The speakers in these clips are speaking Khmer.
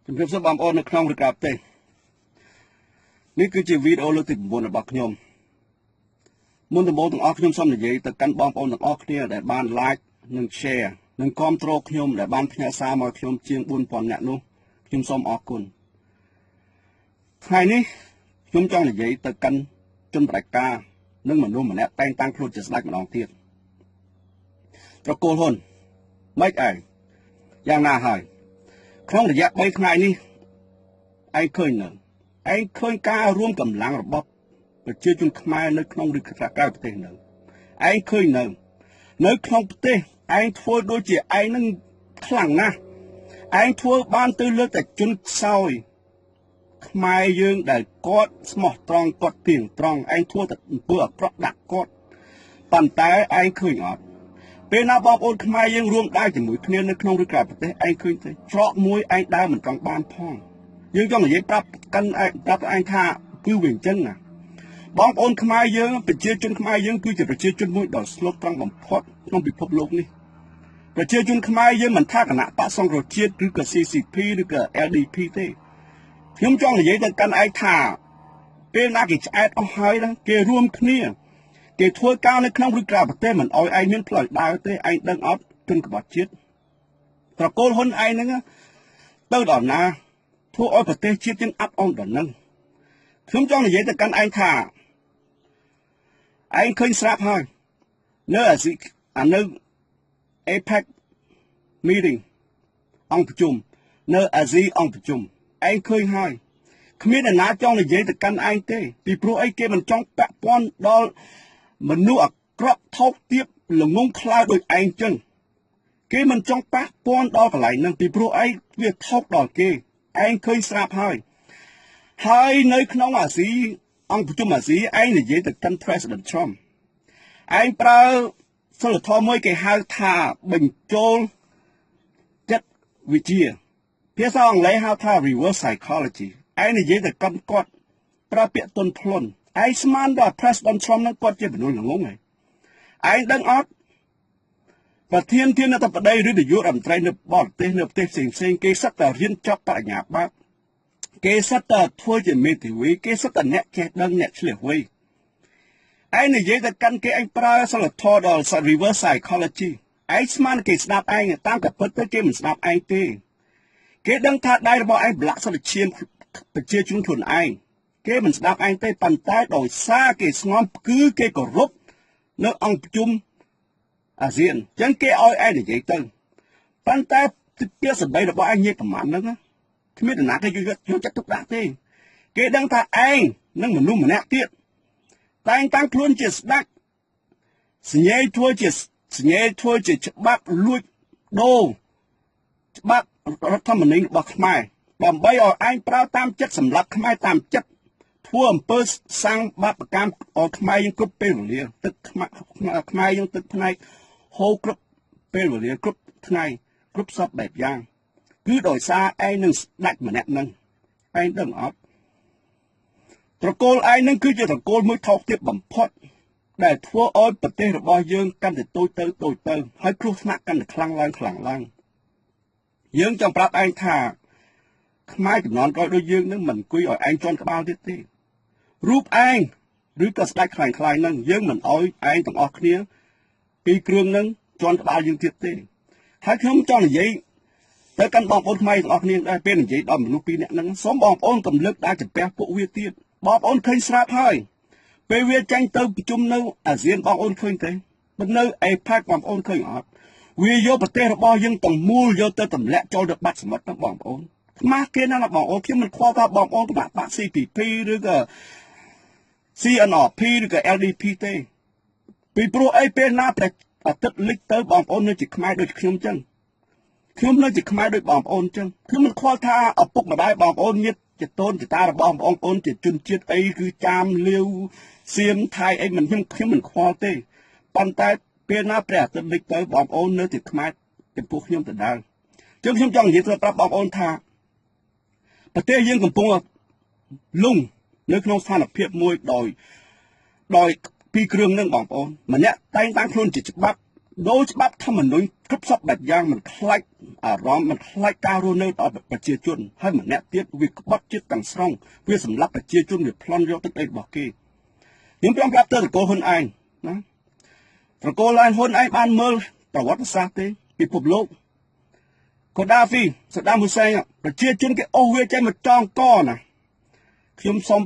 ជំរាបសួរបងប្អូននៅក្នុងឬក្រៅប្រទេសនេះគឺជាវីដេអូលើកទី9របស់ខ្ញុំមុនដំបូងទាំងអស់ខ្ញុំសូមនិយាយទៅកាន់បងប្អូនទាំងអស់គ្នាដែលបាន like និង share និងគាំទ្រខ្ញុំដែលបានផ្ញើសារមកខ្ញុំជាង4000នាក់នោះខ្ញុំសូមអរគុណថ្ងៃនេះខ្ញុំចង់និយាយទៅកាន់ជនផ្ដាច់ការនិងមនុស្សម្នាក់តែងតាំងខ្លួនជាស្ដេចម្ដងទៀតត្រកូលហ៊ុនម៉េចឯងយ៉ាងណាហើយក្នុងរយៈ3ថ្ងៃនេះឯងឃើញនៅឯងឃើញការរួមកម្លាំងរបស់ប្រជាជនខ្មែរនៅក្នុងឬក្រៅប្រទេសនៅឯងឃើញនៅក្នុងប្រទេសឯងធ្វើដូចជាឯងនឹងខ្លាំងណាស់ឯងធ្វើបានទៅលើតែជនខ្សោយខ្មែរយើងដែលគាត់ស្មោះត្រង់គាត់ទៀងត្រង់ឯងធ្វើតែអំពើអាក្រក់ដាក់គាត់ប៉ុន្តែឯងឃើញអត់ពេលណាបងប្អូនខ្មែរយើងរួមដើរជាមួយគ្នានៅក្នុងឬក្រៅប្រទេសឯងឃើញទេច្រកមួយឯងដើរមិនចង់បានផងយើងចង់និយាយប្រាប់កាន់ឯងប្រាប់ឯងថាគឺវាអញ្ចឹងណាបងប្អូនខ្មែរយើងប្រជាជនខ្មែរយើងគឺជាប្រជាជនមួយដ៏ស្លូតត្រង់បំផុតក្នុងពិភពលោកនេះប្រជាជនខ្មែរយើងមិនថាគណៈបក្សសង្គ្រោះជាតិឬក៏ CCP ឬក៏ LDP ទេខ្ញុំចង់និយាយទៅកាន់ឯងថាពេលណាគេឆ្អែតអស់ហើយណាគេរួមគ្នាគេធ្វើការនៅក្នុងឬក្រៅប្រទេសមិនអោយឯងមានផ្លូវដើរទេឯងដឹងអត់ជនក្បត់ជាតិត្រកូលហ៊ុនឯងហ្នឹងទៅដល់ណាធ្វើឲ្យប្រទេសជាតិយើងអាប់អងដល់ហ្នឹងខ្ញុំចង់និយាយទៅកាន់ឯងថាឯងឃើញស្រាប់ហើយនៅអាស៊ីអានៅ APEC meeting អង្គប្រជុំនៅអាស៊ីអង្គប្រជុំឯងឃើញហើយគ្មានអ្នកណាចង់និយាយទៅកាន់ឯងទេពីព្រោះអីគេមិនចង់ពាក់ព័ន្ធដល់មនុស្សអាក្រក់ថោកទាបល្ងងខ្លៅដោយឯងចឹងគេមិនចង់ប៉ះពាល់ដល់កន្លែងហ្នឹងពីព្រោះអីវាថោកដល់គេឯងឃើញស្រាប់ហើយហើយនៅក្នុងអាស៊ីអង្គប្រជុំអាស៊ីឯងនិយាយទៅកាន់ President Trump ឯងប្រើសិលធម៌មួយគេហៅថាបញ្ចូលចិត្តវិទ្យាភាសាអង់គ្លេសហៅថា reverse psychology ឯងនិយាយទៅកាន់គាត់ប្រើពាក្យទន់ភ្លន់ឯងស្មានដល់ President Trump ហ្នឹងគាត់ជាមនុស្សល្ងងហើយឯងដឹងអត់ប្រធានធានាធិបតីឬនាយករដ្ឋមន្ត្រីនៅបរទេសនៅប្រទេសផ្សេងៗគេសិតតែរៀនចប់បរិញ្ញាបត្រគេសិតតែធ្វើជាមេធាវីគេសិតតែអ្នកចេះដឹងអ្នកឆ្លៀសវៃឯងនិយាយទៅកាន់គេឯងប្រើសិលធម៌ដល់ reverse psychology ឯងស្មានគេស្ដាប់ឯងតាមតែពិតទៅគេមិនស្ដាប់ឯងទេគេដឹងថាដៃរបស់ឯងប្រឡាក់សិលឈាមប្រជាជនខ្លួនឯងគេមិនស្ដាប់ឯងទេប៉ុន្តែដោយសារគេស្ងំគឺគេគោរពនៅអង្គប្រជុំអាស៊ានអញ្ចឹងគេឲ្យឯងនិយាយទៅប៉ុន្តែពាក្យសម្ដីរបស់ឯងនិយាយប្រមាណហ្នឹងគ្មាននរណាគេយកចិត្តទុកដាក់ទេគេដឹងថាឯងនិងមនុស្សម្នាក់ទៀតតែងតាំងខ្លួនជាស្ដេចសញ្ញេធ្វើជាសញ្ញេធ្វើជាច្បាប់លួចដូរច្បាប់រដ្ឋធម្មនុញ្ញរបស់ខ្មែរដើម្បីឲ្យឯងប្រើតាមចិត្តសម្រាប់ខ្មែរតាមចិត្តធ្វើអំពើសាំងបាបកម្មឲ្យខ្មែរយើងគ្រប់ពេលវេលាទឹកខ្មែរយើងទឹកផ្នែកហូរគ្រប់ពេលវេលាគ្រប់ថ្ងៃគ្រប់សពបែបយ៉ាងគឺដោយសារឯងនឹងស្ដេចម្នាក់នឹងឯងដឹងអត់ត្រកូលឯងនឹងគឺជាត្រកូលមួយថោកទាបបំផុតដែលធ្វើឲ្យប្រទេសរបស់យើងកាន់តែតូចទៅតូចទៅហើយគ្រោះថ្នាក់កាន់តែខ្លាំងឡើងខ្លាំងឡើងយើងចង់ប្រាប់ឯងថាខ្មែរចំនួនក្រោយដូចយើងនឹងមិនអង្គុយឲ្យឯងជន់ក្បាលទៀតទេរូបឯងឬក៏ស្ដេចខ្លាំងខ្លាយនឹងយើងមិនអោយឯងទាំងអស់គ្នាពីគ្រឿងនឹងជន់ក្បាលយើងទៀតទេហើយខ្ញុំចង់និយាយទៅកាន់បងប្អូនខ្មែរទាំងអស់គ្នាដែរពេលនិយាយដល់មនុស្សពីរនាក់ហ្នឹងសូមបងប្អូនកុំលើកដើរជំពះពួកវាទៀតបងប្អូនឃើញស្រាប់ហើយពេលវាចាញ់ទៅប្រជុំនៅអាស៊ានបងប្អូនឃើញទេមិននៅ APEC បងប្អូនឃើញអត់វាយកប្រទេសរបស់យើងទាំងមូលយកទៅទម្លាក់ចូលទៅបាត់សមុទ្រហ្នឹងបងប្អូនខ្មាស់គេណាស់បងប្អូនខ្ញុំមិនខ្វល់ថាបងប្អូនគណៈបក្ស CPP ឬក៏ CNRP ឬក៏ LDP ទេពីព្រោះអីពេលណាព្រះអាទិត្យលិចទៅបងប្អូននៅជាខ្មែរដូចខ្ញុំចឹងខ្ញុំនៅជាខ្មែរដូចបងប្អូនចឹងខ្ញុំមិនខ្វល់ថាឪពុកម្ដាយបងប្អូនញាតិជាតូនជាតារបស់បងប្អូនជាជនជាតិអីគឺចាមលាវសៀមថៃអីមិនខ្ញុំមិនខ្វល់ទេប៉ុន្តែពេលណាព្រះអាទិត្យលិចទៅបងប្អូននៅជាខ្មែរចំពោះខ្ញុំដដែលចឹងខ្ញុំចង់និយាយទៅប្រាប់បងប្អូនថាប្រទេសយើងកំពុងលងនៅក្នុងស្ថានភាពមួយដោយពីគ្រឿងនឹងបងប្អូនម្នាក់តែងតាំងខ្លួនជាច្បាប់ ដោយច្បាប់ធម្មនុញ្ញគ្រប់សពបែបយ៉ាងមិនខ្លាចអារម្មណ៍មិនខ្លាចការរស់នៅដល់ប្រជាជនហើយម្នាក់ទៀតវាក្បត់ជាតិទាំងស្រុងវាសម្លាប់ប្រជាជនវាប្លន់យកទឹកដីរបស់គេខ្ញុំចង់ប្រាប់ទៅត្រកូលហ៊ុនឯងណាត្រកូលឯងហ៊ុនឯងបានមើលប្រវត្តិសាស្ត្រទេពិភពលោកកូដាហ្វីសាដាមហ៊ូសេនប្រជាជនគេអូសវាចេញមកចងកណាខ្ញុំសូម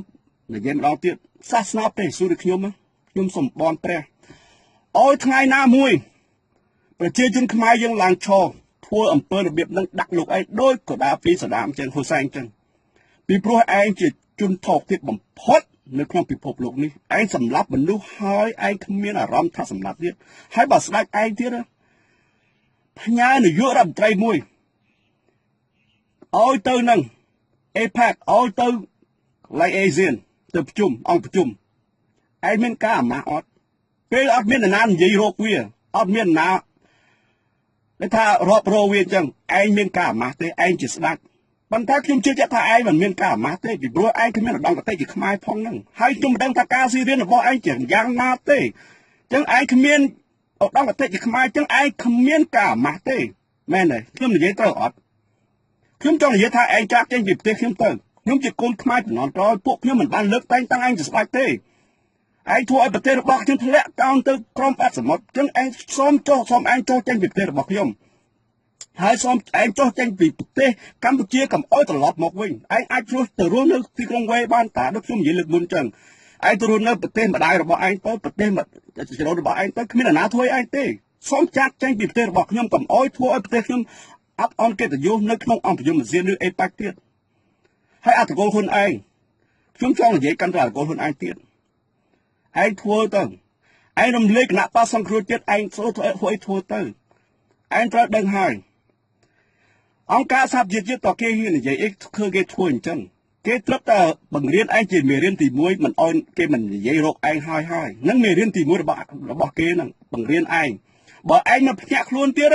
និយាយម្ដងទៀតសាសនាព្រះយេស៊ូវដូចខ្ញុំខ្ញុំសូមបនព្រះឲ្យថ្ងៃណាមួយប្រជាជនខ្មែរយើងឡើងឈរធ្វើអំពើរបៀបនឹងដាក់លោកឯងដោយកូដាហ្វីសាដាមចឹងហ៊ូសេនចឹងពីព្រោះឯងជាជនថោកទាបបំផុតនៅក្នុងពិភពលោកនេះឯងសម្លាប់មនុស្សហើយឯងគ្មានអារម្មណ៍ថាសម្លាប់ទៀតហើយបើស្ដេចឯងទៀតផ្ញើនាយករដ្ឋមន្ត្រីមួយឲ្យទៅនឹង APEC ឲ្យទៅកន្លែងអាស៊ានទៅប្រជុំអង្គប្រជុំឯងមានការអាម៉ាស់អត់ពេលអត់មាននរណានិយាយរកវាអត់មាននរណាគេថារាប់រវាអញ្ចឹងឯងមានការអាម៉ាស់ទេឯងជាស្ដេចប៉ុន្តែខ្ញុំជឿជាក់ថាឯងមិនមានការអាម៉ាស់ទេពីព្រោះឯងគ្មានឧត្តមគតិជាខ្មែរផងហ្នឹងហើយខ្ញុំមិនដឹងថាការស៊ីរៀនរបស់ឯងជាយ៉ាងណាទេអញ្ចឹងឯងគ្មានឧត្តមគតិជាខ្មែរអញ្ចឹងឯងគ្មានការអាម៉ាស់ទេមែនទេខ្ញុំនិយាយត្រូវអត់ខ្ញុំចង់និយាយថាឯងចាក់ចេញពីប្រទេសខ្ញុំទៅខ្ញុំជាកូនខ្មែរជំនាន់ក្រោយពួកខ្ញុំមិនបានលើកតែងតាំងឯងជាស្ដេចទេឯងធ្វើឲ្យប្រទេសរបស់ខ្ញុំធ្លាក់កោនទៅក្រមបាត់សមុទ្រអញ្ចឹងឯងសូមចុះសូមឯងចុះចេញពីប្រទេសរបស់ខ្ញុំហើយសូមឯងចុះចេញពីប្រទេសកម្ពុជាកុំឲ្យត្រឡប់មកវិញឯងអាចរស់ទៅរស់នៅទីក្រុងវ៉េបានតាដូចខ្ញុំនិយាយលើកមុនអញ្ចឹងឯងទៅរស់នៅប្រទេសម្ដាយរបស់ឯងទៅប្រទេសចរូនរបស់ឯងទៅគ្មានអាណាធ្វើឲ្យឯងទេសូមចាត់ចេញពីប្រទេសរបស់ខ្ញុំកុំឲ្យធ្វើឲ្យប្រទេសខ្ញុំអាប់អន់កិត្តិយសនៅក្នុងអង្គប្រជុំអាស៊ានឬអេប៉ាក់ទៀតហើយអត្តកូលហ៊ុនឯងខ្ញុំចង់និយាយកាន់តែអត្តកូលហ៊ុនឯងទៀតឯងធ្វើទៅឯងរំលែកគណៈបក្សសង្គ្រោះជាតិឯងធ្វើធ្វើអីធ្វើទៅឯងត្រូវដឹងហើយអង្គការសហប្រជាជាតិតគេហ៊ាននិយាយអីគឺគេធ្វើអញ្ចឹងគេត្រឹមតែបង្រៀនឯងជាមេរៀនទី1មិនអោយគេមិននិយាយរកឯងហើយហើយនឹងមេរៀនទី1របស់គេហ្នឹងបង្រៀនឯងបើឯងមកភ្ញាក់ខ្លួនទៀត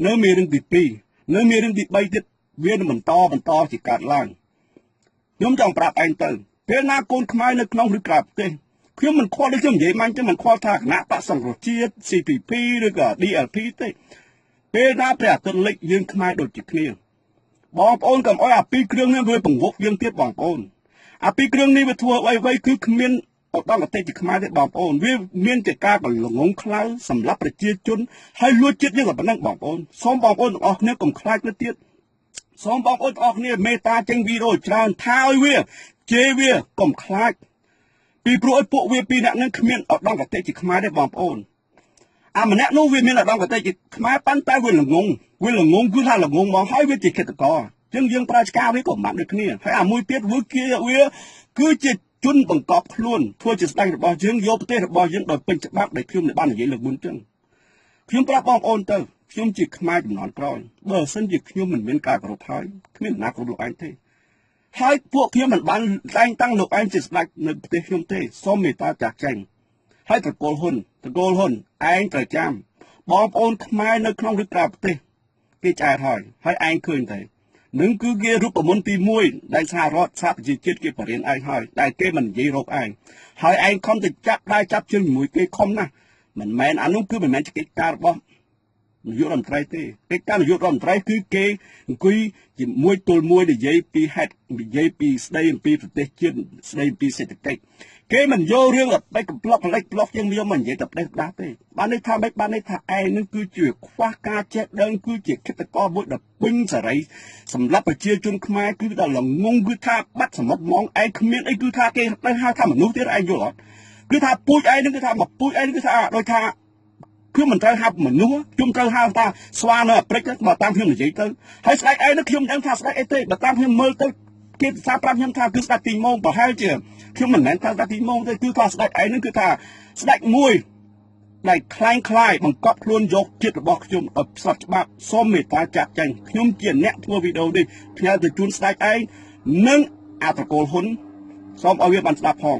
នៅមេរៀនទី2នៅមេរៀនទី3ទៀតវានឹងបន្តជាកើតឡើងខ្ញុំចង់ប្រាប់ឯងទៅពេលណាកូនខ្មែរនៅក្នុងឬក្រៅប្រទេសខ្ញុំមិនខ្វល់ដូចខ្ញុំនិយាយមាញ់ចឹងមិនខ្វល់ថាគណៈបក្សសង្គ្រោះជាតិ CPP ឬក៏ DLP ទេពេលណាព្រះអាទិត្យលិចយើងខ្មែរដូចជាគ្នាបងប្អូនកុំអោយអាពីរគ្រឿងនេះវាបង្វក់យើងទៀតបងប្អូនអាពីរគ្រឿងនេះវាធ្វើអ្វីៗគឺគ្មានឧត្តមគតិជាខ្មែរទេបងប្អូនវាមានជាការកល្ងងខ្លៅសម្រាប់ប្រជាជនហើយលួចជាតិយើងក៏ប៉ុណ្ណឹងបងប្អូនសូមបងប្អូនទាំងអស់គ្នាកុំខ្លាចទៅទៀតសូមបងប្អូនទាំងអស់គ្នាមេត្តាចេញវីដេអូច្រើនថាឲ្យវាជេរវាកុំខ្លាចពីព្រោះឲ្យពួកវាពីរអ្នកនឹងគ្មានឧត្តមគតិជាខ្មែរទេបងប្អូនអាម្នាក់នោះវាមានឧត្តមគតិជាខ្មែរប៉ុន្តែវាល្ងងគឺថាល្ងងមកហើយវាជាឃាតករអញ្ចឹងយើងប្រើឆ្កាវាក៏មិនបានដូចគ្នាហើយអាមួយទៀតវាគឺជាជនបង្កប់ខ្លួនធ្វើជាស្ដេចរបស់យើងយកប្រទេសរបស់យើងដោយពេញច្បាប់ដែលខ្ញុំបាននិយាយលើកមុនអញ្ចឹងខ្ញុំប្រាប់បងប្អូនទៅខ្ញុំជាខ្មែរចំនួនក្រោយបើសិនជាខ្ញុំមិនមានការគោរពហើយគ្មានណាគោរពលោកឯងទេហើយពួកខ្ញុំមិនបានតែងតាំងលោកឯងជាស្ដេចនៅប្រទេសខ្ញុំទេសូមមេត្តាចាស់ចេញហើយត្រកូលហ៊ុនឯងត្រូវចាំបងប្អូនខ្មែរនៅក្នុងឬក្រៅប្រទេសគេឆ្អែតហើយហើយឯងឃើញទេនឹងគឺគេរូបមន្តទី1ដែលសហរដ្ឋសហប្រជាជាតិគេបរៀនឯងហើយតែគេមិននិយាយរកឯងហើយឯងខំទៅចាប់ដៃចាប់ជើងជាមួយគេខំណាស់មិនមែនអានោះគឺមិនមែនជាកិច្ចការរបស់នាយករដ្ឋមន្ត្រីទេកិច្ចការនាយករដ្ឋមន្ត្រីគឺគេអង្គុយជាមួយទល់មួយនិយាយពីហេតុនិយាយពីស្ដីអំពីប្រទេសជាតិស្ដីអំពីសេដ្ឋកិច្ចគេមិនយករឿងបេចកំប្លុកផ្លេចប្លុកយើងយកមកនិយាយតែប្រទេសដាស់ទេបានន័យថាម៉េចបានន័យថាឯងនឹងគឺជាខ្វះការចេះដឹងគឺជាឃាតករមួយដ៏ពេញសេរីសម្រាប់ប្រជាជនខ្មែរគឺដល់ល្ងងគឺថាបាត់សមុទ្រហ្មងឯងគ្មានអីគឺថាគេទៅហៅថាមនុស្សទៀតឯងយល់អត់គឺថាពូជឯងនឹងគឺថាមកពូជឯងគឺថាដូចថាខ្ញុំមិនត្រូវហៅមនុស្សខ្ញុំត្រូវហៅថាស្វានៅអាហ្វ្រិកបើតាមខ្ញុំនិយាយទៅហើយស្ដេចឯងនឹងខ្ញុំមិនដឹងថាស្ដេចអីទេបើតាមខ្ញុំមើលទៅគេសាប្រាប់ខ្ញុំថាគឺស្ដេចទីម៉ោងប្រហែលជាខ្ញុំមិនមែនថាស្ដេចទីម៉ោងទេគឺថាស្ដេចឯងនឹងគឺថាស្ដេចមួយដែលคล้ายបង្កប់ខ្លួនយកជាតិរបស់ខ្ញុំឲ្យផ្សត់ច្បាប់សូមមេត្តាចាត់ចែងខ្ញុំជាអ្នកធ្វើវីដេអូនេះផ្ញើទៅជូនស្ដេចឯងនិងអត្រកូលហ៊ុនសូមឲ្យវាបានស្ដាប់ផង